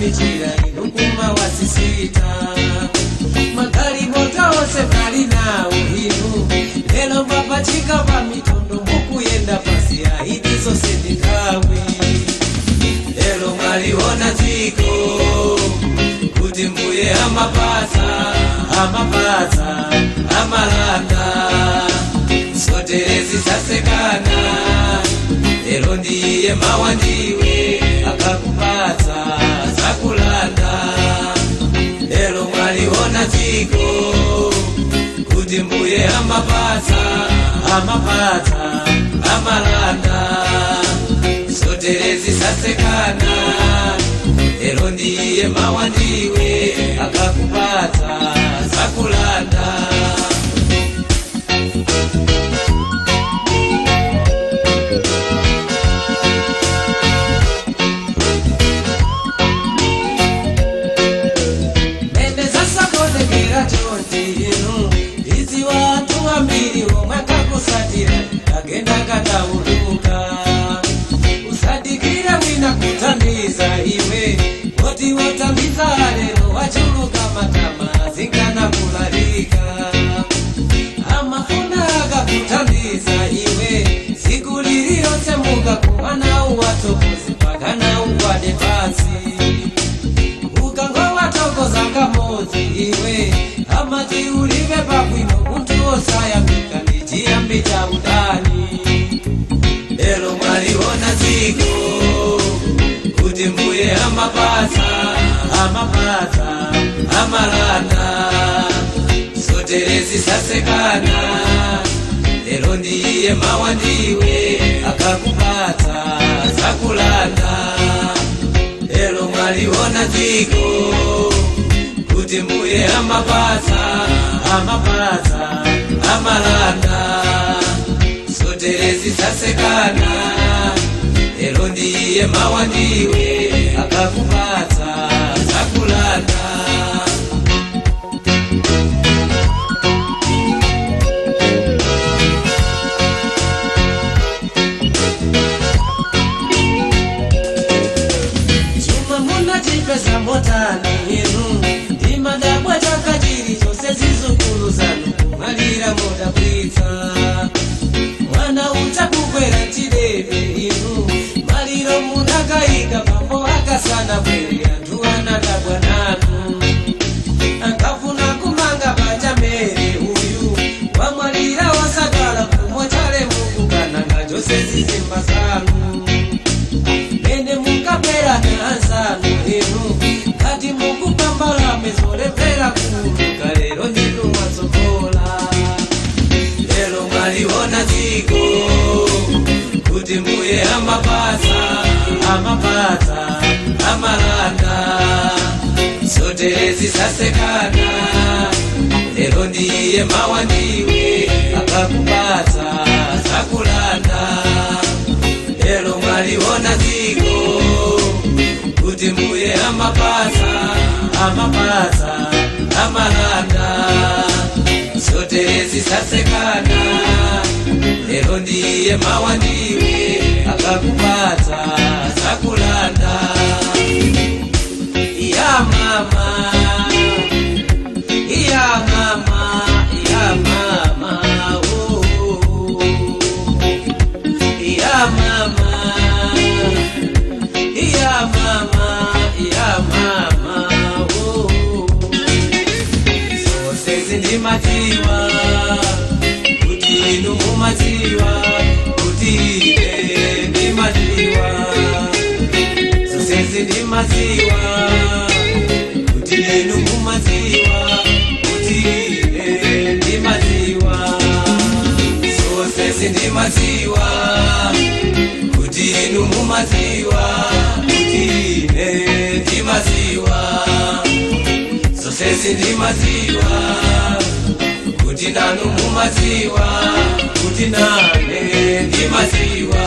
michira inu kumawasisita. Magalimoto onse mali nawo inu, lero mwapachika pa mitondo mukuyenda pasi, aidi zonse ndi nthawi. Lero mwaliona dziko kuti mbuye amapatsa, amapatsa, amalanda, soterezi zasekana. Lero ndiye mawa ndiwe, akakupatsa zakulanda. Lero mwaliona dziko kuti mbuye amapatsa, amapatsa, amalanda, soterezi zasekana. Lero ndiye mawa ndiwe, akakupatsa zakulanda. Mene zasakonekera chonchi inu, izi wanthu ambiri omwe akakusatira kagenda katauluka. Usadikire wina kuthandiza iwe, oti wothandiza lero wachuluka matama azingana kulalika. Amafuna akakuthandiza iwe, tsiku lililonse mukakumana uwathokoze pakana ugwade pansi. Ukangowathokoza kamodzi iwe, amati ulibe pabwino, munthu osayamika ndi chiyambi cha udani. Lero mwaliona dziko kuti mbuye amapatsa, amapatsa, amalanda, soterezi zasekana. Lero ndiye mawa ndiwe, akakupatsa zakulanda. Lero mwaliona dziko kuti mbuye amapatsa, amapatsa, amalanda, soterezi zasekana. Lero ndiye mawa ndiwe, akakupatsa zakulanda. Chuma munachipeza motani inu, ndimadabwa chaka chilichonse zizukulu zanu kumalira modabwitsa. Mwana uchakukwera chidebe inu, maliro munakayika pambo akasana bwere, anthu anadabwa nanu. Ankafuna kumanga pachamere uyu, wamwalira wasakala kumochale mukukananga chose zizimba zanu. Mene mukapera anzanu inu, ngati mukupambalame zolephera kuuluka, lero ndinu mwatsogola. Lero mwaliona dziko kuti mbuye amapatsa, amapatsa, amalanda, soterezi zasekana. Lero ndiye mawa ndiwe, akakupatsa zakulanda. Lero mwaliona dziko kuti mbuye amapatsa, amapatsa, amalanda, soterezi zasekana. Lero ndiye mawa ndiwe, akakupatsa zakulanda. Ya mama, ya mama, ya mama, oh, oh, oh. Ya mama, ya mama, ya mama, oh, oh. Zonse zindimadziwa kuti inu mumadziwa kuti ine ndimadziwa. Zonse zindimadziwa kuti inu mumadziwa kuti ine ndimadziwa. Zonse zindimadziwa kuti inu mumadziwa kuti ine ndimadziwa. Zonse zindimadziwa kuti nanu mumadziwa kuti nane ndimadziwa.